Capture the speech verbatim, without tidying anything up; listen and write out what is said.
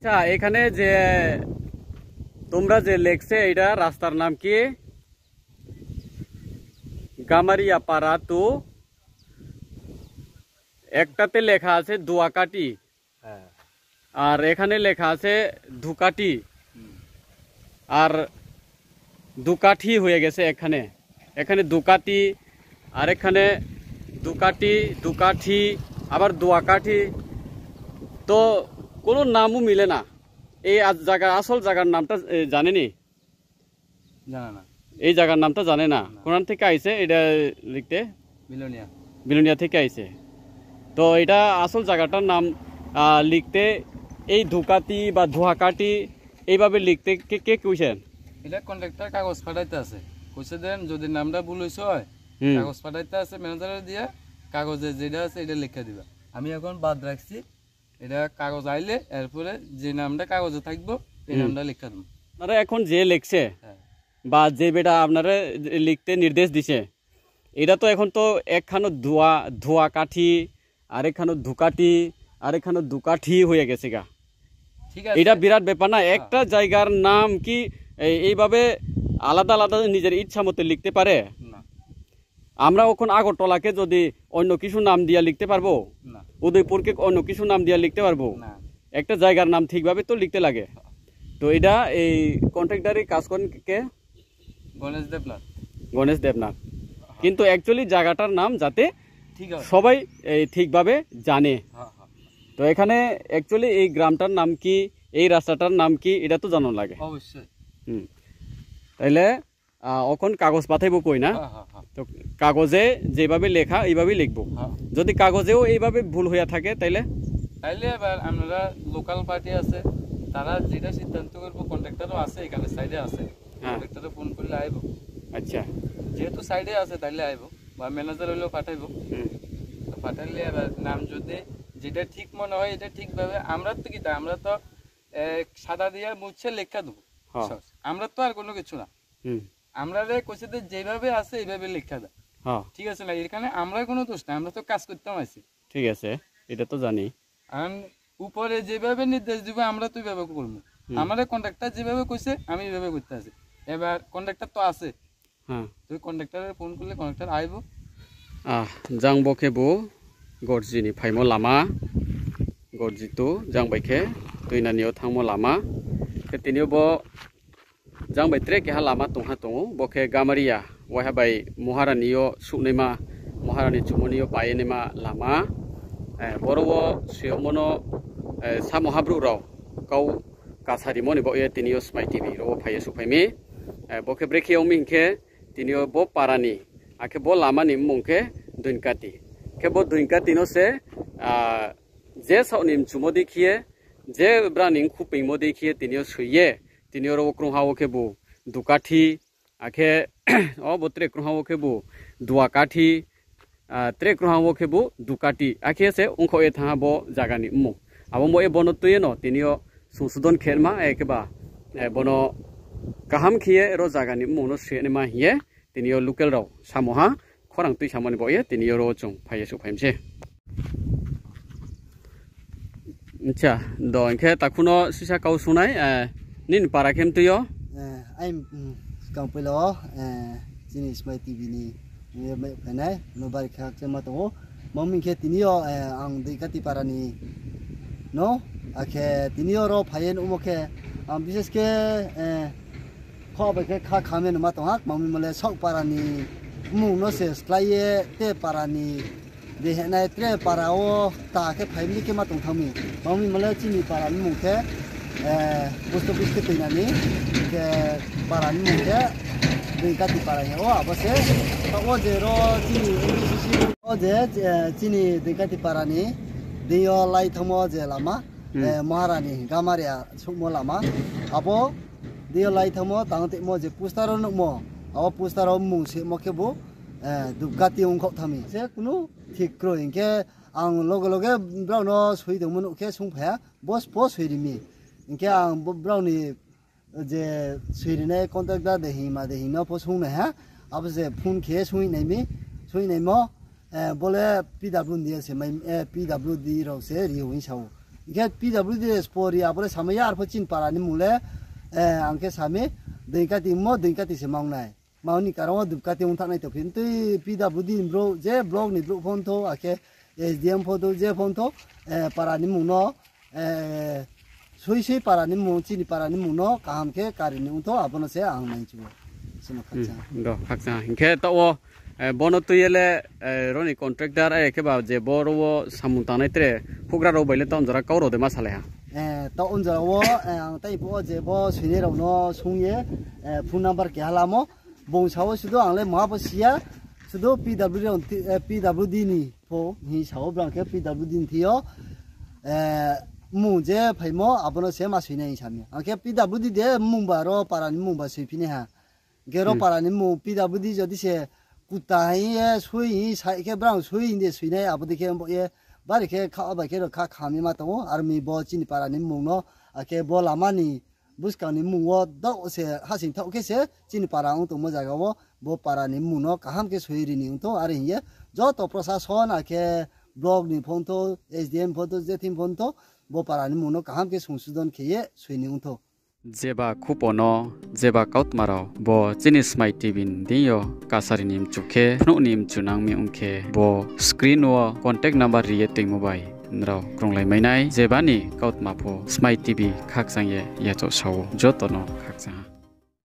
আচ্ছা, এখানে যে তোমরা যে লেখছে, এটা রাস্তার নাম কি? গামারিয়া পাড়া টু, একটাতে লেখা আছে দুয়াকাটি, হ্যাঁ। আর এখানে লেখা আছে ধুকাটি। হুম। আর দুকাঠি হয়ে গেছে এখানে। এখানে দুকাটি, আর এখানে দুকাটি, দুকাঠি, আবার দুয়াকাঠি। তো কোনো নামও মিলে না। এই আজ জায়গা, আসল জায়গার নামটা, এ, জানেনি? জানা না। এই জায়গার নামটা জানে না? না। কোন থেকে আইছে এটা লিখতে? বিলোনিয়া। বিলোনিয়া থেকে আইছে। তো এটা আসল জায়গাটার নাম, আহ, লিখতে এই ধুকাটি বা ধোয়াকাটি এইভাবে লিখতে কে, কে কইছেন? এটা কন্ট্রাক্টর কাগজ পাঠাইতে আছে। কইছে দেন যদি নামটা ভুল হইছে হয়, হুম। কাগজ পাঠাইতে আছে, ম্যানেজারে দিয়া কাগজে যেটা আছে এটা লিখে দিবা। আমি এখন বাদ রাখছি, এটা কাগজ আইলে এরপরে যে নামটা কাগজে থাকবো, এই হুম। নামটা লিখে দেবো। আপনারা এখন যে লেখছে হ্যাঁ। বা যে বেটা আপনারা লিখতে নির্দেশ দিছে, এটা তো এখন তো একখানো ধোয়া, ধোয়া কাঠি, আরেকখানো ধুকাটি, আরেকখানো দুকাঠি হয়ে গেছে গা। ঠিক আছে। এটা বিরাট ব্যাপার না? হ্যাঁ। একটা জায়গার নাম কি এই, এইভাবে আলাদা আলাদা নিজের ইচ্ছা মতো লিখতে পারে? না। আমরা এখন আগরতলাকে যদি অন্য কিছু নাম দিয়া লিখতে পারবো? না। উদয়পুরকে অন্য কিছু নাম দিয়া লিখতে পারবো? না। একটা জায়গার নাম ঠিকভাবে তো লিখতে লাগে। তো এটা এই কন্ট্রাক্টরে কাজ করেন কে? গণেশ দেবনাথ। গণেশ দেবনাথ। হ্যাঁ। কিন্তু actually জায়গাটার নাম যাতে ঠিক আছে। সবাই এই ঠিকভাবে জানে। হ্যাঁ, হ্যাঁ। তো এখানে actually এই গ্রামটার নাম কি, এই রাস্তাটার নাম কি, এটা তো জানা লাগে। অবশ্যই। হুম। তাইলে আহ, অখন কাগজ পাঠাইবো কই না? হ্যাঁ, হ্যাঁ, হ্যাঁ। তো কাগজে যেভাবে লেখা, এইভাবেই লিখবো। হ্যাঁ। যদি কাগজেও এইভাবে ভুল হইয়া থাকে, তাইলে? তাইলে এবার আমরা লোকাল পার্টি আছে, তারা যেটা সিদ্ধান্ত করবো, কন্ট্রাক্টরও আছে এখানে, সাইডে আছে। হ্যাঁ। কন্ট্রাক্টরে ফোন করলে আইবো। আচ্ছা। যেহেতু সাইডে আছে, তাইলে আইবো। বা ম্যানেজার হইলেও পাঠাইবো। হুম। তো পাঠাইলে এবার নাম যদি যেটা ঠিক মনে হয়, এটা ঠিকভাবে, আমরা তো কি তা, আমরা তো, এ, সাদা দিয়ে মুছে লেখা দেবো। হ্যাঁ। সহজ। আমরা তো আর কোনো কিছু না। হুম। আমরারে কইছে যে যেভাবে আছে এইভাবে লেখা দেয়। হ্যাঁ। ঠিক আছে না? এখানে আমরা কোনো দোষ নাই, আমরা তো কাজ করতাম আইছি। ঠিক আছে, এটা তো জানি। আর উপরে যেভাবে নির্দেশ দিবে আমরা তো ওইভাবে করবো। হুম। আমাদের কন্ট্রাক্টর যেভাবে কইছে আমি এইভাবে করতে আছি। এবার কন্ট্রাক্টর তো আছে। হ্যাঁ। তুই কন্ট্রাক্টরে ফোন করলে কন্ট্রাক্টর আইবো। Ah, jang bo khe bo Gorji ni phaimo lama, Gorji to jang bai khe tuinani yo thanngmo lama. Khe tini yo bo jang bai tre keha lama tongha tong ou, bo khe Gamaria, waiha bai Moharani yo suhnaima, Moharani chumoni yo payenaima lama. Eh, boro wo suyagmo no, eh, samo habrouh rao kau kasarimo ni baoh ye tini yo Smai T V rao wo phai ye suhphai mi. Eh, bo khe brekhe ong mi hing khe, tini yo bo para ni, akhe bo lama ni mmung khe Doinkati. Khe bo Doinkati no se, ah, je saoh ni mchumo dei khe ye, je brang ni mkhu peingmo dei khe ye tini yo soi ye, tini yo ro wo krungha wo khe bo Dukathi, akhe o bo tre krungha wo khe bo Duakathi, ah, tre krungha wo khe bo Dukati. Akhe se ongkhaoh ye thanng ha bo zaga ni mmung. Abo mo ye bono tui ye no, tini yo songsodon khe ma, eh, khe ba, eh, bono kaham khe ye ro zaga ni mmung no sui ye ma hing ye, tini yo local rao samo ha, khorang tuisamo ni baoh ye, tini yo ro chung phai ye suhphai mi se. Acha, do hing khe takhu no sisa kau sungnai, eh, nini para khe mtui yo? Eh, ai, mm, skang poila, eh, chini Smai T V ni, eh, mai phainai, no bari khe hakchangma tong ou. Mami khe tini yo, eh, ang Doinkati para ni no, akhe tini yo ro phai ye nuhmo khe, ang bises khe, eh, kho bai khe kha kham ye numa tong ha, mami mole saoh para ni mmung no se slái ye te para ni de henai tre para wo ta khe phai mi khe ma tong thanng mi. Mami mole chini para ni mmung khe, eh, post office khe tuinani, khe para ni mmung khe Doinkati para hing ou, abo se. Taoh wo je ro chini N B C C o je, eh, chini Doinkati para ni deing yo lai thanngmo je lama, Hmm. eh, Maharani, Gamaria souhmo lama. Abo deing yo lai thanngmo, tang tongmo je poster wo nuhmo, abo poster wo mmung semo khe bo, eh, Dukati ongkhaoh thanng mi. Se kunu thik kroi, hing khe ang loge loge brao no soi tongmo nuh khe sungphai ha, bo spo soi ri mi. Hing khe ang bo brao ni je soi rinai contractor de hing ma de hing no pho sungnai ha, abo se phone khe ye sungnaimo, eh, bo le P W D se mai, eh, P W D rao se ri ou hing sa ou. Hing khe P W D de spo ri abo le samai ya, arpho chini para ni mmung le, ang khe sami, Doingkati mo, Doingkati se mang nai. Mang ni karon wo Dupkati ong thanng nai tong phi. Tui P W D ni brouh, je block ni brouh pho ong thou, akhe S D M pho thou, je pho ong thou, para ni mmung no, sui sui para ni mmung, chini para ni mmung no kaham khe kari ni ong thou, abo no se ang nai chu. Sino khakchang. Hing khe taoh wo, bo no tui ye le, ro ni contractor, are khe ba je bo ro wo samung tangnai tre, houhgra rao bai le taoh jora kau rao de ma salai ha. Taoh jora wo, ang tai phuh wo je bo soinai rao no sung ye, phone number keha lamo, bung sa wo sudu ang le maha pho si ya, sudu P W D, P W D ni pho hing sa wo, brang khe P W D ni thing yo, mmung je phaimo abo no se ma soinai hing sa mi. Ang khe P W D de mmung ba ro para ni mmung ba soiphi nai ha. Hing khe ro para ni mmung P W D jodi se kuta hing ye sui hing sa khe brang sui hing de soinai abo dei khe bo ye bari khe kha bai khe ro kha kham ye ma tong ou. Are mi bo chini para ni mmung no, akhe bo lama ni buskang ni mmung wo daoh se hasing thaoh khe se chini para ong tongmo zaga wo bo para ni mmung no kaham khe soi ri ni ong thou, are hing ye joto prosason akhe block ni pho ong thou, S D M pho ong thou, je thing pho ong thou, bo para ni mmung no kaham khe songsudon khe ye soi ni ong thou. Jeba khupo no, jeba kautma rao bo chini Smai T V ni deing yo kasari ni mchu khe, phnuh ni mchu nang mi ong khe, bo screen wo contact number ri ye toingmo bai nrao krunglai mai nai. Jeba ni kautma pho Smai T V khakchang ye yachaoh sa ou, joto no khakchang ha.